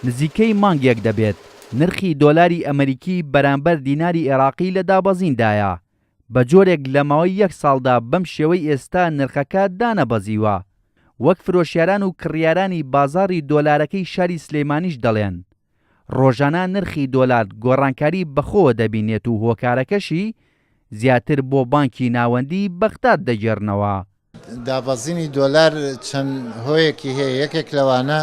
نزیکەی مانگێک دەبێت نرخی دۆلاری ئەمەریکی بەرامبەر دیناری ئێراقی لە دابەزیندایە، بە جۆرێک لە ماوەی یەک ساڵدا بەم شێوەی ئێستا نرخەکە دانەبەزیوە. وەک فرۆشیاران و کڕیارانی بازاڕی دۆلارەکەی شاری سلێمانیش دەڵێن، ڕۆژانە نرخی دۆلار گۆڕانکاری بەخۆوە دەبینێت و هۆکارەکەشی زیاتر بۆ بانکی ناوەندی بەغداد دەگێڕنەوە. دابەزینی دۆلار چەند هۆیەکی هەیە، یەکێک لەوانە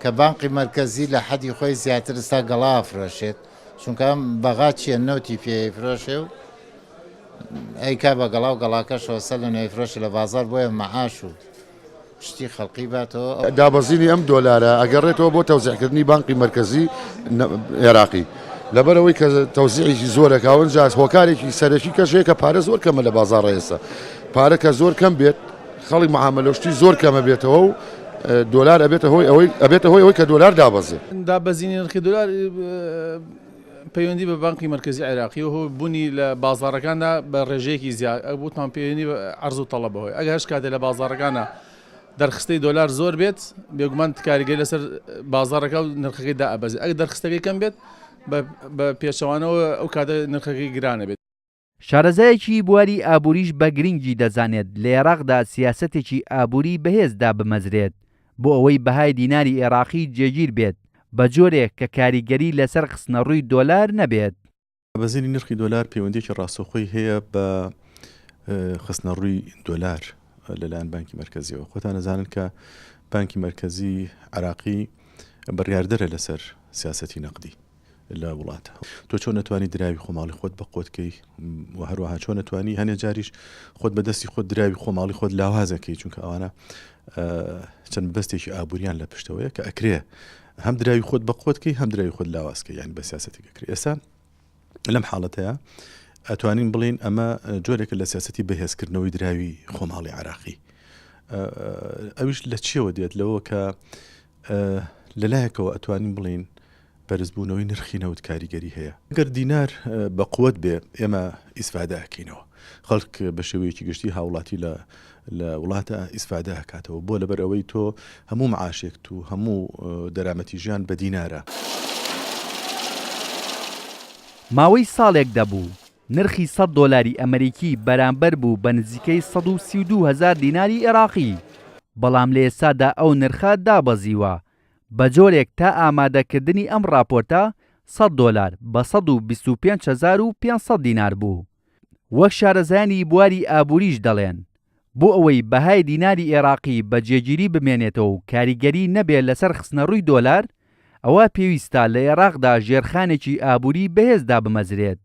کە بانقی مەرکەزی لە حەدی خۆی زیاتر ئستا گەڵا ئەفرۆشێت، چونکە ئەم بەغا چیە نەوتی پێ ئەیفرۆشێ و ئەیکا بە گەڵا و گەڵاکەشەوە سەر لە نوێ ئەیفرۆشێ لە بازاڕ بۆیە مەعاش و شتی خەڵقی باتەوە. دابەزینی ئەم دۆلارە ئەگەڕێتەوە بۆ تەوزیعکردنی بانقی مەرکەزی عێراقی لەبەرئەوەی کە تەوزیعێکی زۆر ئەکا و ئینجا هۆکارێکی سەرەکی کەش هەیە کە پارە زۆر کەمە لە بازاڕە ئێستا پارە کە زۆر کەم بێت خەڵک معاملە و شتی زۆر کەمە بێتەوە و دۆلار ئەبێتە هۆی ئەوەی ئەبێتە هۆی ئەوەی کە دۆلار دابەزێ. دابەزینی نرخی دۆلار پەیوەندی بە بانقی مەرکەزی عێراقی و بوونی لە بازاڕەکاندا بە ڕێژەیەکی زیاد وتمان پەیوەندی بە عەرز و تەڵەبەوە هەیە ئەگەر هەر کاتێ لە بازاڕەکانە دەرخستەی دۆلار زۆر بێت بێگومان کاریگەری لەسەر بازاڕەکە و نرخەکەی دائەبەزێت ئەگەر دەرخستەکەی کەم بێت بە پێچەوانەوە ئەو کاتە نرخەکەی گرانەبێت. شارەزایەکی بواری ئابووریش بە گرنگی دەزانێت لە ئێراقدا سیاسەتێکی ئابووری بەهێز دابمەزرێت بۆ ئەوەی بەهای دیناری ئێراقی جێگیر بێت بە جۆرێک کە کاریگەری لەسەر خستنەڕووی دۆلار نەبێت. دابەزینی نرخی دۆلار پەیوەندییەکی ڕاستەوخۆی هەیە بە خستنەڕووی دۆلار لەلایەن بانکی مەرکەزیەوە. خۆتان ئەزانن کە بانکی مەرکەزی عێراقی بڕیاردەرە لەسەر سیاسەتی نەقدی لە وڵات. تۆ چۆن ئەتوانی دراوی خۆماڵی خۆت بە قوت کەی و هەروەها چۆن ئەتوانی هەنێ جاریش خۆت بە دەستی خۆت دراوی خۆماڵی خۆت لاوازەکەی چونکە ئەوانە چەند بەستێکی ئابووریان لە پشتەوەیە کە ئەکرێ هەم دراوی خۆت بە قوت کەی هەم دراوی خۆت لاواز کەی یعنی بە سیاسەتێک ئەکرێ ئێستا لەم حاڵەتەیە ئەتوانین بڵین ئەمە جۆرێکە لە سیاسەتی بەهێزکردنەوەی دراوی خۆماڵی عراقی ئەویش لە چیەوە دێت لەوە کە لەلایەکەوە ئەتوانین بڵین بەرزبوونەوەی نرخی نەوت کاریگەری هەیە. گەر دینار بە قوت بێ ئێمە ئیسفادە ئەکەینەوە. خەڵک بە شێوەیەکی گشتی هاوڵاتی لە لە وڵاتە ئیسفادە ئەکاتەوە. بۆ لەبەر ئەوەی تۆ هەموو معاشێکت و هەموو دەرامەتی ژیان بە دینارە. ماوەی ساڵێک دەبوو نرخی سەد دۆلاری ئەمەریکی بەرامبەر بوو بە نزیکەی 132 هەزار دیناری ئێراقی، بەڵام لە ئێستادا ئەو نرخە دابەزیوە بەجۆرێک تا ئامادەکردنی ئەم ڕاپۆرتە سەد دۆلار بە 125500 دینار بوو. وەک شارەزایانی بواری ئابووریش دەڵێن، بۆ ئەوەی بەهای دیناری ئێراقی بە جێگیری بمێنێتەوە و کاریگەری نەبێت لەسەر خستنەڕووی دۆلار، ئەوا پێویستە لە ئێراقدا ژێرخانێکی ئابووری بەهێز دابمەزرێت.